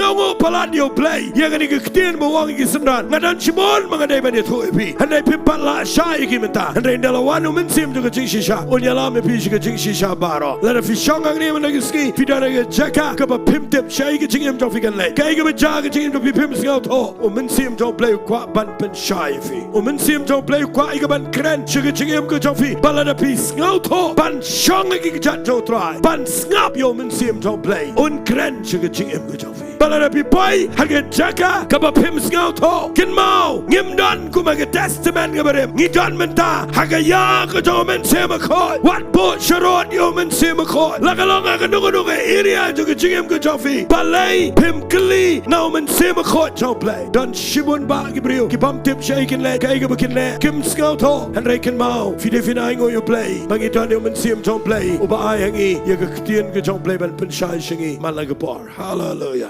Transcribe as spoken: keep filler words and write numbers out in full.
Nongpynim palat ïa U Blei ïa kane ka ktien ba u ong ïa ki synran. Nga don shibun ba nga dei ban ïathuh ïa phi, hynrei phim pat lah shai ïa ki mynta. Hynrei ynda la wan U Mynsiem jong ka jingshisha, un ïalam ïa phi sha ka jingshisha baroh. Lada phi shong hangne mynta ka sngi, phi don ha ka jaka kaba phim tip shaei ka jingim jong phi kan leit, kaei kaba jia ha ka jingim jong phi phim sngewthuh, U Mynsiem jong U Blei u kwah ban pynshai ïa phi. U Mynsiem jong U Blei u kwah ïa ka ban kren sha ka jingim ka jong phi. Bad lada phi sngewthuh ban shong ha ki kjat jong U Trai, ban sngap ïa U Mynsiem jong U Blei, un kren sha ka jingim ka jong phi. Bad lada phi poi ha ka jaka kaba phim sngewthuh, kynmaw, ngim don kum ha ka Testament kaba rim. Ngi don mynta ha ka ïa ka jong U Mynsiem Bakhuid. Wat buh sharud ïa U Mynsiem Bakhuid. La ka long ha kano kano ka area jong ka jingim ka jong phi, balei phim kylli na U Mynsiem Bakhuid jong U Blei? Don shibun bah ki briew ki bym tip shaei kin leh, kaei kaba kin leh, kim sngewthuh. Hynrei kynmaw, phi dei phin ainguh ïa U Blei ba ngi don ïa U Mynsiem jong U Blei uba ai ha ngi ïa ka ktien ka jong U Blei ban pynshai sha ngi man la ka por. Haleluia.